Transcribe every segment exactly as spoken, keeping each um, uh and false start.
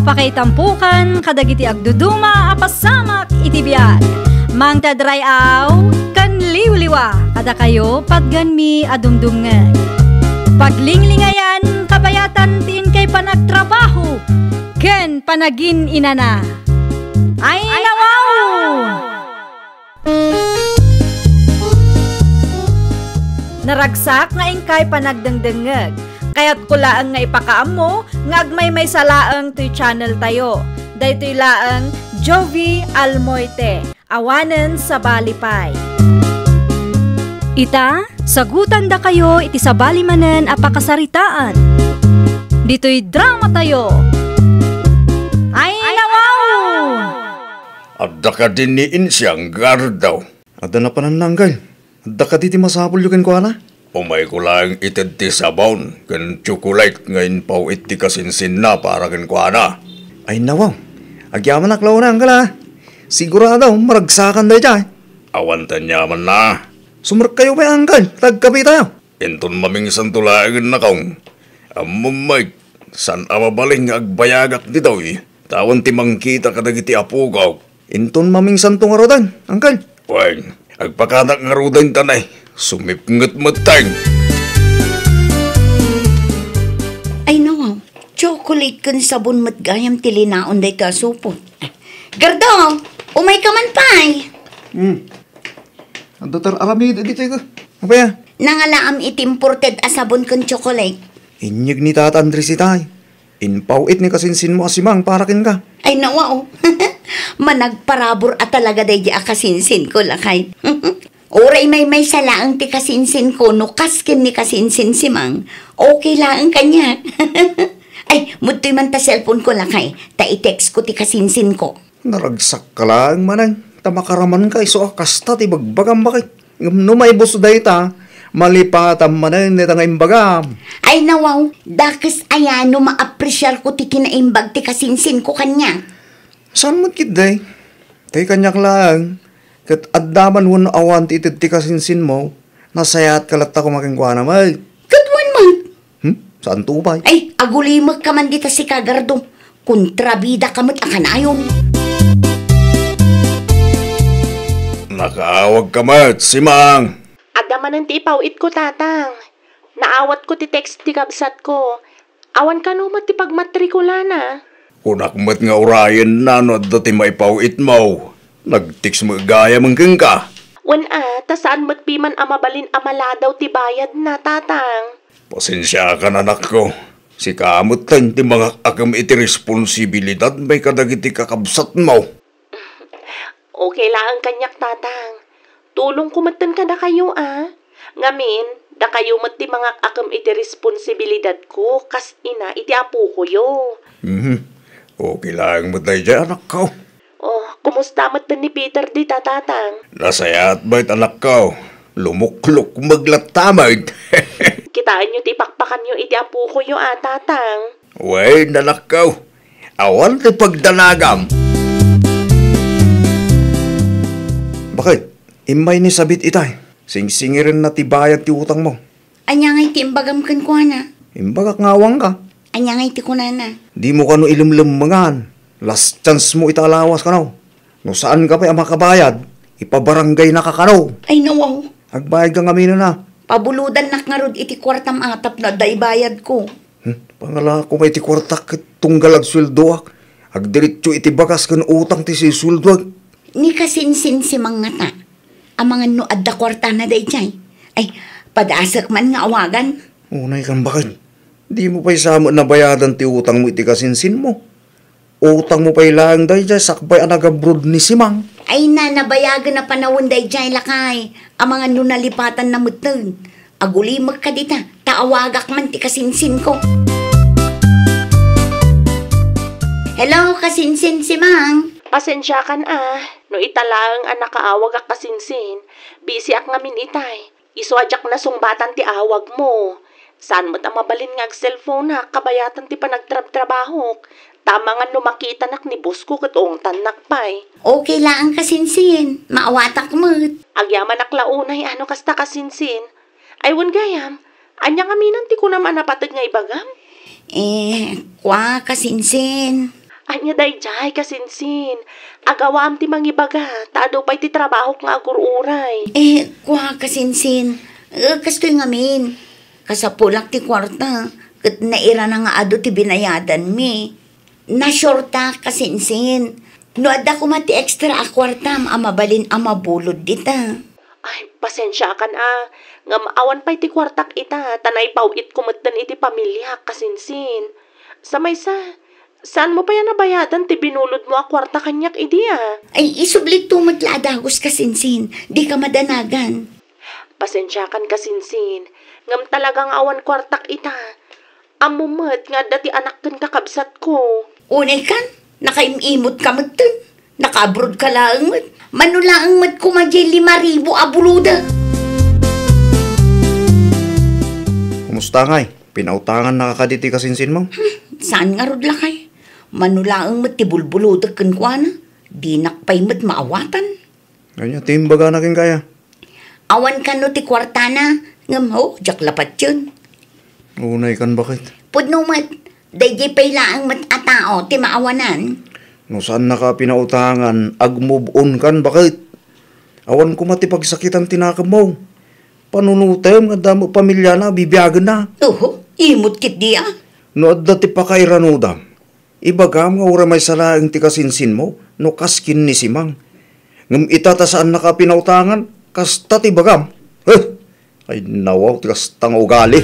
Pakaitampokan kadagiti agduduma a pasamak iti biag. Mangted ray-aw ken liwliwa kadakayo patgenmi a dumdumngeg. Paglinglingayan kabayatan ti inkay panagtrabaho ken panagin-inana. Ay, nawaw! Naragsak nga inkay panagdengdengngeg. Kayatko laeng nga ipakaammo nga agmaymaysa laeng toy channel tayo. Daytoy laeng Jovi Almoite, awanen sabali pay. Ita, sagutandakayo iti sabali manen a pakasaritaan. Ditoy drama tayo. Ay, nawaw! Adda kadi ni Insiang Gardo? Adda napananna, Angkel. Adda kadi ti masapulyo kenkuana? Umayko laeng ited ti sabon ken tsokolate nga impaw-it ti kasinsinna para kenkuana. Ay, nawaw. Agyamanak la unay, Angkel, a. Sigurado, maragsakan daydiay. Awan ti aniamanna. Sumrekkayo pay, Angkel, ta agkapitayo. Inton mamingsanto laengen, nakong. Ammom, Mike, saan a mabalin nga agbayagak ditoy, ta awan ti mangkita kadagiti apokok. Inton mamingsanto ngaruden, Angkel. Wen, agpakanak ngaruden ta ne, sumipnget metten. Ay, nawaw, chocolate ken sabon met gayam ti linaon daytoy a supot. Gardo, umayka man pay. Hmm. Adda tar-aramid ditoy ka. Apay a? Nangalaam iti imported a sabon ken chocolate. Inyeg ni Tata Andres itay. Impaw-it ni kasinsinmo a simang para kenka. Ay, nawaw. Managparabur a talaga daydi a kasinsinko, lakay. Uray maymaysa laeng ti kasinsinko no kas ken ni kasinsin simang, okay laeng kaniak. Ay, mudtoy man ta cellphoneko, lakay, ta i-textko ti kasinsinko. Naragsakka laeng manen, ta makaramanka isu a kasta ti bagbagam, baket. Ngem no maibus dayta, malipatam manen dayta nga imbagam. Ay, nawaw, dakes aya no maapresiarko ti kinaimbag ti kasinsinko kaniak. Saan met ketdi? Tay kaniak laeng, ket adda man wenno awan ti ited ti kasinsinmo, nasayaatka latta koma kenkuana met. Ket wen met? Hmm? Saanto pay? Ay, agulimekka man dita sika, Gardo. Kontrabidaka met a kanayon. Nakaawagka met, Simang. Adda manen ti ipaw-itko, Tatang. Naawatko ti text ti kabsatko. Awan kano met ti pagmatrikulana. Kunak met nga urayenna no adda ti maipaw-itmo. Nag-text met gayam kenka. Wen a, ta saan met piman a mabalin a maladaw ti bayadna, Tatang. Pasensiakan, anakko. Sika metten ti mangak-akem iti responsibilidadmi kadagiti kakabsatmo. Okay laeng kaniak, Tatang. Tulongko metten kadakayo a. Ngamin, dakayo met ti mangak-akem iti responsibilidadko kas ina iti apokoyo. Mhm. Okay laeng met daydiay, anakko. Oh, kumusta metten ni Peter dita, Tatang? Nasayaat met, anakko. Lumuklukmeg latta met. Kitaenyo ti ipakpakanyo iti apokoyo a, Tatang. Wen, anakko. Awan ti pagdanagam. Baket, immay ni Sabit itay. Singsingirenna ti bayad ti utangmo. Ania ngay ti imbagam kenkuana? Imbagak nga awanka. Ania ngay ti kunana? Dimo kano ilemlemmengan. Last chance mo ita a lawas kano. No saanka pay a makabayad, ipabaranggaynaka kano. Ay, nawaw. Agbayadka ngamin a. Pabulodannak ngarud iti kuartam a tapno adda ibayadko. Hmm, pangalako pay ti kuartak ket tunggal agsueldoak. Agdiretso iti bagas ken utang ti sisueldoak. Ni kasinsinsimang ngata. Amangan no adda kuartana daydiay. Ay, padasek man nga awagan. Unay kan, baket. Dimo pay sa met nabayadan ti utangmo iti kasinsinmo. Utangmo pay laeng daydiay sakbay a nag-abroad ni Simang. Ay na, nabayagen a panawen daydiay, lakay. Amangan no nalipatanna metten. Agulimekka dita, ta awagak man ti kasinsinko. Hello, kasinsin Simang. Pasensiakan a, no ita laeng a nakaawagak kasinsin, busy-ak ngamin itay. Isu a diak nasungbatan ti awagmo. Saan met a mabalin nga agselfonak kabayatan ti panagtrabtrabahok, ta amangan no makitanak ni boss ko ket ungtannak pay. Okay laeng kasinsin, maawatak met. Agyamanak la unay a no kasta kasinsin. Ay wen gayam, ania ngamin ti kunam a napateg nga ibagam? Eh, kua, kasinsin. Ania daydiay, kasinsin? Agawaam ti mangibaga, ta adu pay ti trabahok nga agur-uray. Eh, kua, kasinsin. Eh, kastoy ngamin. Kasapulak ti kuarta, ket nairana nga adu ti binayadanmi. Nasureta, kasinsin. No adda koma ti extra a kuartam a mabalin a mabulod dita. Ay, pasensiakan a, ngem awan pay ti kuartak ita, ta naipaw-itko metten iti pamiliak, kasinsin. Sa maysa, saanmo pay a nabayadan ti binulodmo a kuarta kaniak idi a? Ay, isubli to met la a dagus, kasinsin. Dika madanagan. Pasensiakan, kasinsin, ngem talaga nga awan kuartak ita. Ammom met nga adda ti anak ken kakabsatko. Unay kan, nakaim-imot ka metten. Nakaabroad ka laeng met. Mano laeng met koma diay lima ribu a bulodek. Kumusta ngay? Pinautangannaka kadi ti kasinsinmo? Hmm, saan ngarud lakay? Mano laeng met ti bulbulodek kenkuana. Dinak pay met maawatan. Ania ti imbagana kenka aya? Awan kano ti kuartana, ngem, oh, diak la patien. Unay kan, baket. Pudno met, daydiay pay laeng met a tao ti maawanan. No saannaka a pinautangan, ag-move on kan, baket. Awan koma ti pagsakitan ti nakemmo. Panunotem nga adda met pamiliana a bibiagenna. Oho, imot ketdi a. No adda ti pakairanudam, ibagam nga uray maysa laeng ti kasinsinmo no kas ken ni Simang. Ngem ita ta saannaka a pinautangan, kasta ti ibagam. Heh! Ay, nawaw ti kasta nga ugali.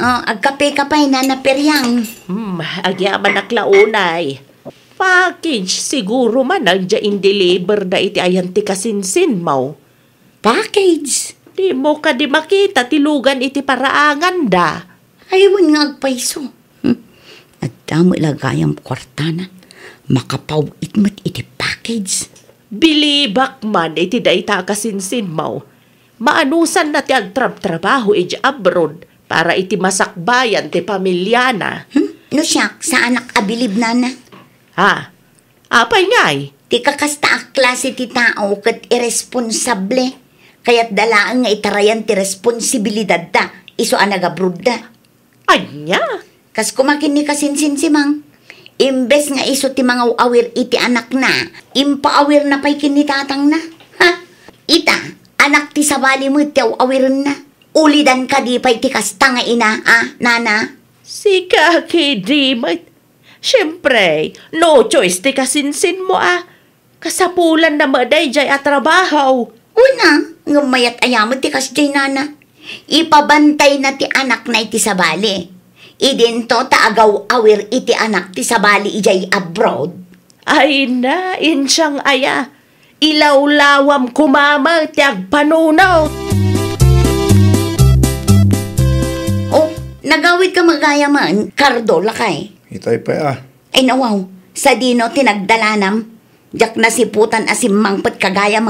Oh, agkape ka pay, Nana Periang. Hmm, agyamanak la unay. Package siguro man daydiay in-deliver da iti ayan ti kasinsinmo. Package? Dimo kadi makita ti lugan iti paraanganda? Ay, wen nga agpayso. Hmm. Adda met la gayam kuartana. Makapaw-it met iti package. Bilibak man iti dayta a kasinsinmo. Maanusanna ti agtrabtrabaho iti abroad para iti masakbayan ti pamiliana. Hmm? No siak, saanak a bilib, Nana. Ha? Apay ngay? Ti kakasta a klase ti tao ket irresponsable. Kayatda laeng nga itarayan ti responsibilidadda isu a nagabrodda. Ania? Kas koma ken ni kasinsin Simang, imbes nga isu ti mangaw-awir iti anakna, impaawirna pay ken ni tatangna. Ha? Ita, anak ti sabali met ti aw-awirenna. Ulidan kadi pay ti kasta nga ina, a, nana? Sika ketdi met. Siempre, no choice ti kasinsinmo a. Kasapulanna met daydiay a trabaho. Una, ngem mayat aya met ti kasdiay, nana. Ipabantayna ti anakna iti sabali. Idinto ta agaw-awir iti anak ti sabali idiay abroad. Ay na, insiang aya. Ilawlawam koma met ti agpanunot. Oh, nagawid ka met gayam, Cardo, lakay. Itay pay a. Ay, nawaw, sadino ti nagdalanam? Diak nasiputan a simmangpet ka gayam.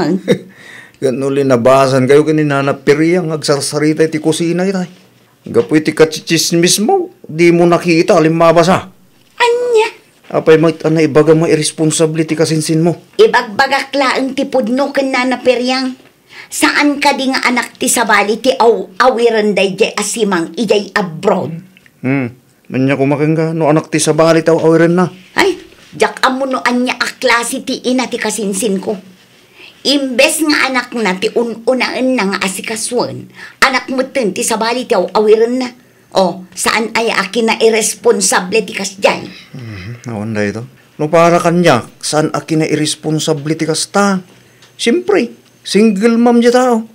Ket no linabasan kayo ken ni Nana Piria nga agsarsarita iti kusina itay. Gapu iti kachichismismo, dimo nakita, limmabasa. Ania? Apay met a naibagam nga irresponsable ti kasinsinmo? Ibagbagak laeng ti pudno ken Nana Periang. Saan kadi nga anak ti sabali ti aw-awiren daydiay a Simang idiay abroad? Hmm. Ania koma kenka, no anak ti sabali ti aw-awirenna? Ay, diak ammo no ania a klase ti ina ti kasinsinko. Imbes nga anakna ti un-unaenna nga asikasuen, anak metten ti sabali ti aw-awirenna. O, saan aya a kinairresponsable ti kasdiay? Mhm, awan dayto. No para kaniak, saan a kinairresponsable ti kasta? Siempre, single mom diay tao.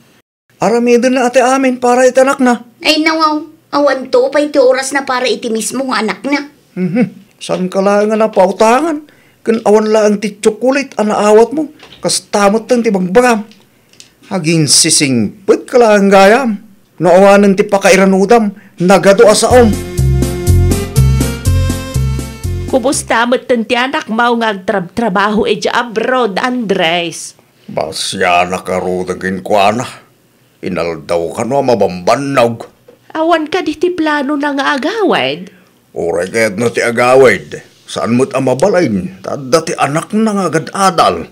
Aramidenna ti amin para iti anakna. Ay, nawaw, awanto pay ti orasna para iti mismo nga anakna. Mhm. Saanka laeng a napautangan, ken awan laeng ti tsokolate a naawatmo, kasta metten ti bagbagam. Aginsisingpetka laeng gayam. No awanen ti pakairanudam, nagadu a saom. Kumusta metten ti anakmo nga agtrabtrabaho idiay abroad, Andres? Basianak ngaruden kenkuana. Inaldaw kano a mabambannog. Awan kadi ti planona nga agawid? Uray kayatna ti agawid, saan met a mabalin, ta adda ti anakna nga agad-adal.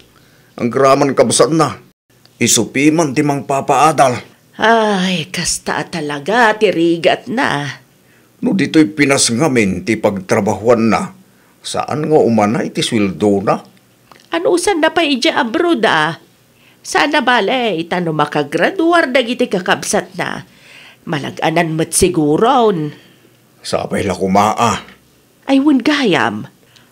Agraman kabsatna, isu piman ti mangpapaadal. Ay, kasta a talaga ti rigatna. No ditoy Pinas ngamin ti pagtrabahuanna, saan nga umana iti sueldona? Anusanna pay idiay abroad a? Saan a bale, ta no makagraduar dagiti kakabsatna, malag-anan met siguron. Sapay la koma a. Ay, wen gayam,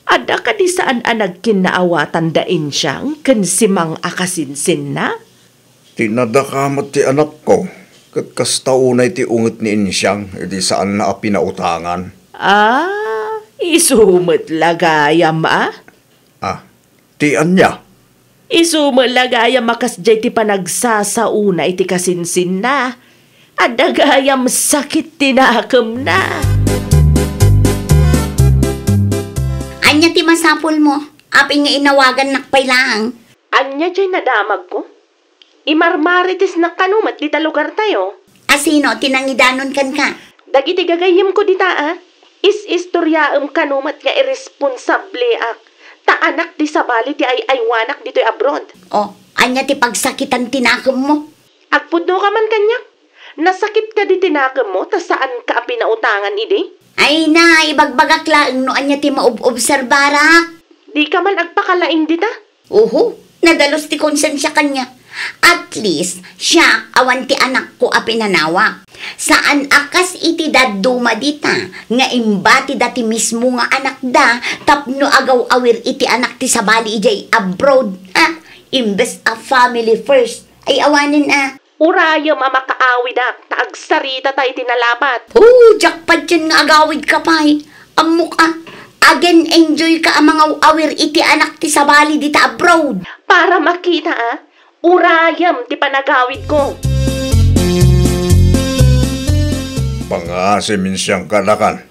adda kadi saan a nagkinnaawatan da Insiang ken si Mang a kasinsinna? Ti nadakamat ti anakko, ket kasta unay ti unget ni Insiang idi saanna a pinautangan. Ah, isu met la gayam a? Ah, ti ania? Isu met la gayam a kasdiay ti panagsasaona iti kasinsinna. Adda gayam sakit ti nakemna. Ania ti masapulmo? Apay nga inawagannak pay laeng? Ania diay nadamagko? Imarmaritisnak kano met dita lugartayo. A sino ti nangidanon kenka? Dagiti gagayyemko dita a. Is-istoriaem kano met nga irresponsabliak, ta anak ti sabali ti ay-aywanak ditoy abroad. O, ania ti pagsakitan ti nakemmo? Agpudnoka man kaniak. Nasakit kadi ti nakemmo ta saanka a pinautangan idi? Ay na, ibagbagak laeng no ania ti maob-obserbarak. Dika man agpakalaing dita? Oho, nadalus ti konsensia kaniak. At least, siak, awan ti anakko a pinanawak. Saan a kas iti dadduma dita nga imbatida ti mismo nga anakda tapno agaw-awir iti anak ti sabali idiay abroad. Ha? Imbes a family first. Ay awanen a. Urayem a makaawidak ta agsaritata iti nalapat. Oh, diak patien nga agawidka pay. Ammok a, agen-enjoyka a mangaw-awir iti anak ti sabali dita abroad. Para makita a, urayem ti panagawidko. Pangasim, Insiang, kanakan.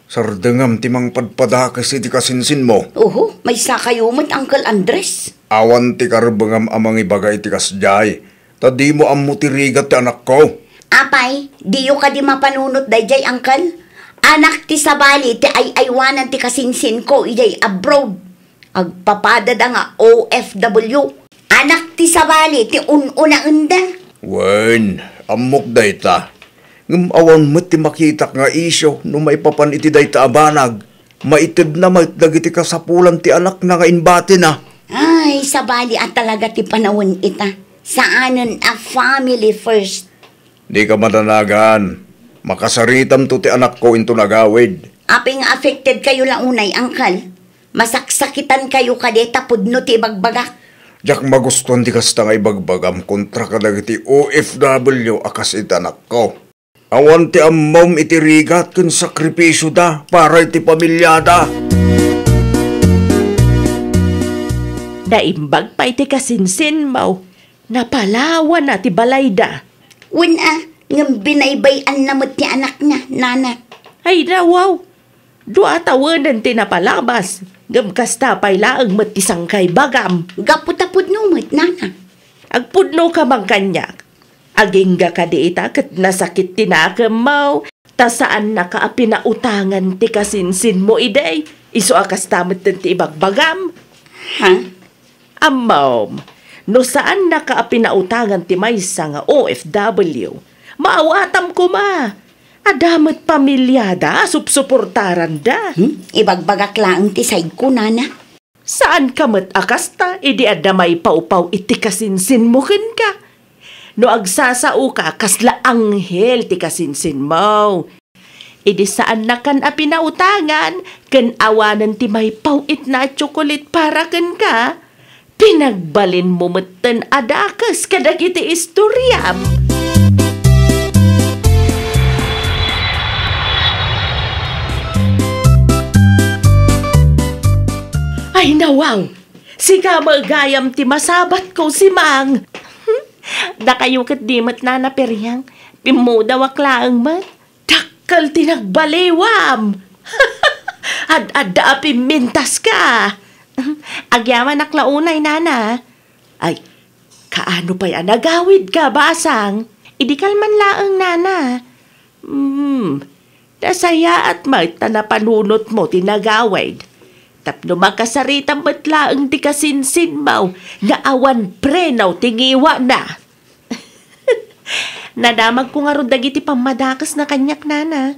Sardengam ti mangpadpadakes iti kasinsinmo. Oho, maysakayo met, Uncle Andres. Awan ti karbengam a mangibaga iti kasdiay, ta dimo ammo ti rigat ti anakko. Apay, diyo kadi mapanunot daydiay, Uncle? Anak ti sabali ti ay-aywanan ti kasinsinko idiay abroad. Agpapadada nga O F W. Anak ti sabali ti un-unaenda. Wen, ammok dayta. Ngem awan met ti makitak nga isyu no maipapan iti dayta a banag. Maitedna met dagiti kasapulan ti anakna nga imbatina. Ay, sabali a talaga ti panawen ita. Saanen a family first. Dika madanagan. Makasaritamto ti anakko inton agawid. Apay nga affected kayo la unay, Uncle? Masaksakitan kayo kadi ta pudno ti ibagbagak? Diak magustuan ti kasta nga ibagbagam kontra kadagiti O F W a kas iti anakko. Awan ti ammom iti rigat ken sakripisioda para iti pamiliada. Naimbag pay ti kasinsinmo, napalawana ti balayda. Wen a, ngem binaybay-anna met ti anakna, nana. Ay, nawaw! Dua tawenen ti napalabas, ngem kasta pay laeng met ti sangkaibagam. Gapu ta pudno met, nana. Agpudnoka man kaniak. Agingga kadi ita ket nasakit ti nakemmo, ta saannaka a pinautangan ti kasinsinmo idi, isu a kasta metten ti ibagbagam. Ha? Ammom, no saannaka a pinautangan ti maysa nga O F W, maawatam koma. Adda met pamiliada a supsuportaranda. Hmm? Ibagbagak laeng ti saidko, nana. Saanka met a kasta idi adda maipawpaw iti kasinsinmo kenka. No agsasaoka, kasla anghel ti kasinsinmo. Idi saannakan a pinautangan ken awanen ti maipawitna a tsokolit para kenka, pinagbalinmo metten a dakes kadagiti istoriam. Ay, nawaw! Sika met gayam ti masabatko, Simang. Dakayo ket di met nana Periang. Pimmudawak laeng met. Dakkel ti nagbaliwam. Ad-adda a pimmintaska. Agyamanak la unay, nana. Ay, kaano pay a nagawidka, basang? Idi kalman laeng, nana. Hmm, nasayaat met ta napanunotmo ti nagawid. Tapno makasaritam met laeng ti kasinsinmo nga awan preno ti ngiwana. Nadamagko ngarud dagiti pammadakesna kaniak, nana.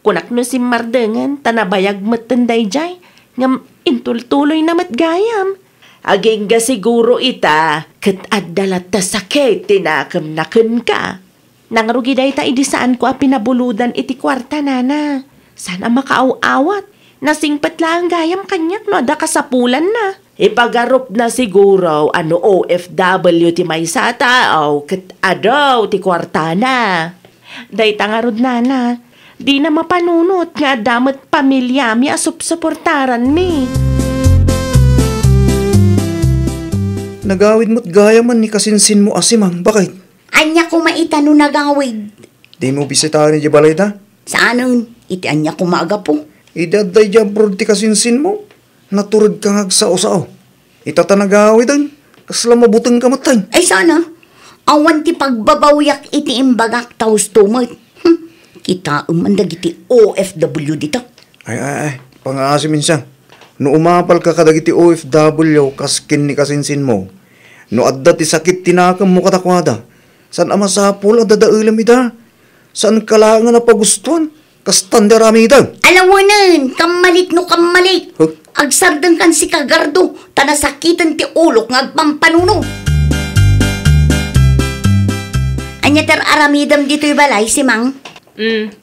Kunak no simmardengen, ta nabayag metten daydiay, ngem intultuloyna met gayam. Agingga siguro ita, ket adda latta sakit ti nakemna kenka. Nangrugi dayta idi saanko a pinabulodan iti kuarta, nana. Saan a makaaw-awat. Nasingpet laeng gayam kaniak no adda kasapulanna. Ipagarupna siguro a no O F W ti maysa a tao ket adu ti kuartana. Dayta ngarud, nana, dina mapanunot nga adda met pamiliami a supsuportaranmi. Nagawid met gayamen ni kasinsinmo a si Mang, baket. Ania koma ita no nagawid? Dimo bisitaen idiay balayda? Saanen, iti ania koma a gapu? Idi adda idiay abroad ti kasinsinmo, naturedka nga agsao-sao. Ita ta nagawiden, kasla mabutengka metten. Ay, saan a. Awan ti pagbabawiak iti imbagak ta husto met. Hmm, kitaem man dagiti O F W dita. Ay, ay, ay, pangaasim insiang. No umapalka kadagiti O F W kas ken ni kasinsinmo, no adda ti sakit ti nakemmo kadakuada, saan a masapul a dadaelem ida. Saanka laeng a napagustuan, kastan ti aramidem. Alawenen, kammalik no kammalik. Huh? Agsardengkan sika, Gardo, ta nasakiten ti ulok nga agpampanunot. Ania ti ar-aramidem ditoy balay, Simang? Mm,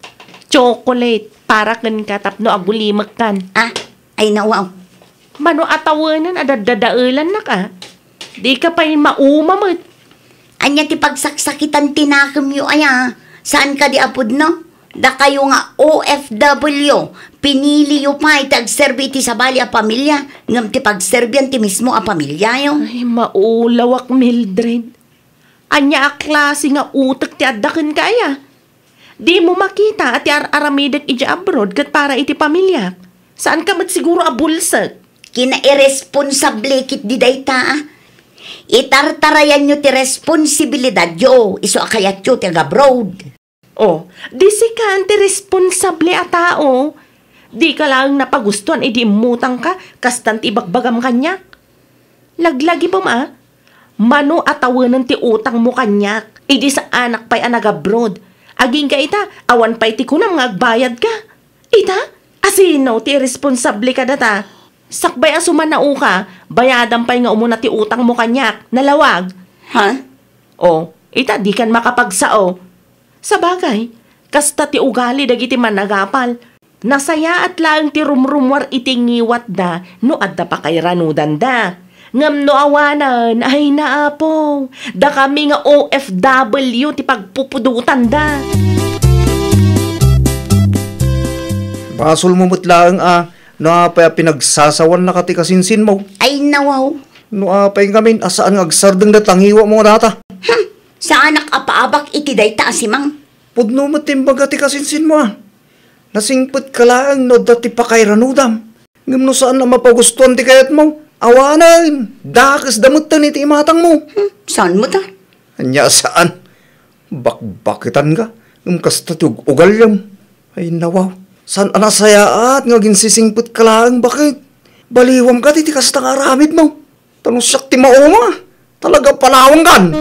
chocolate para kenka tapno agulimekkan. Ah, ay, nawaw. Mano a tawenen a daddadaelannak, a? Dika pay mauma met. Ania ti pagsaksakitan ti nakemyo aya? Saan kadi a pudno? Dakayo nga O F W, piniliyo pay ti agserbi iti sabali a pamilia, ngem ti pagserbian ti mismo a pamiliayo. Ay, maulawak, Mildred. Ania a klase nga utek ti adda kenka aya? Dimo makita a ti ar-aramidek idiay abroad ket para iti pamiliak? Saanka met siguro a bulsek? Kinairesponsablekit di dayta, a. Itartarayanyo ti responsibilidadyo, isu a kayatyo ti agabroad. Oh, di sika ti responsable a tao. Dika laeng napagustuan idi immutangka, kastan ti ibagbagam kaniak. Laglagipem, a. Mano a tawenen ti utangmo kaniak, idi saanak pay a nagabroad. Agingga ita, awan pay ti kunam nga agbayadka. Ita, asino ti iresponsable kadata? Sakbay a sumanaoka, bayadam pay nga umuna ti utangmo kaniak. Nalawag? Ha? O, ita, dikan makapagsao. Sabagay, kasta ti ugali dagiti managapal. Nasayaat laeng ti rumrummuar iti ngiwatda no adda pakairanudanda. Ngem no awanen, ay naapo, dakami nga O F W ti pagpupudotanda. Basolmo met laeng a no apay a pinagsasawannaka ti kasinsinmo. Ay, nawaw. No apay ngamin a saan nga agsardeng dayta ngiwatmo nga data. Hmm, saanak a paabak iti dayta a Simang. Pudno met ti imbaga ti kasinsinmo, a. Nasingpetka laeng no adda ti pakairanudam. Ngem no saan a mapagustuan ti kayatmo, awanen, dakesda metten iti imatangmo. Hmm, saan met, a? Ania saan? Bakbaketanka, ngem kasta ti ug-ugalem. Ay, nawaw, saan a nasayaat nga aginsisingpetka laeng, baket? Baliwam kadi ti kasta nga aramidmo. Ta no siak ti mauma, talaga palawangkan.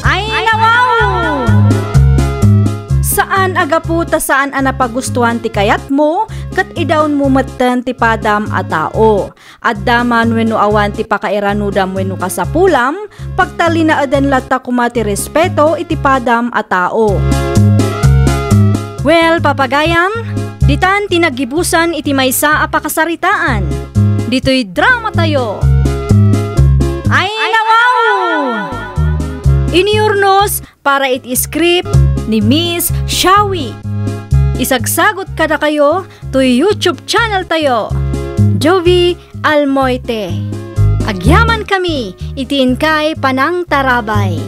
Ay, nawaw! Saan a gapu ta saan a napagustuan ti kayatmo, ket idaonmo metten ti padam a tao. Adda man wenno awan ti pakairanudam wenno kasapulam, pagtalinaeden latta koma ti respeto iti padam a tao. Well, papagayam, ditan ti naggibusan iti maysa a pakasaritaan. Ditoy drama tayo. Ay, nawaw! Iniurnos para iti script ni Miss Shawi. Isagsagot kadakayo toy YouTube channel tayo, Jovie Almoite. Agyaman kami iti inkay panangtarabay.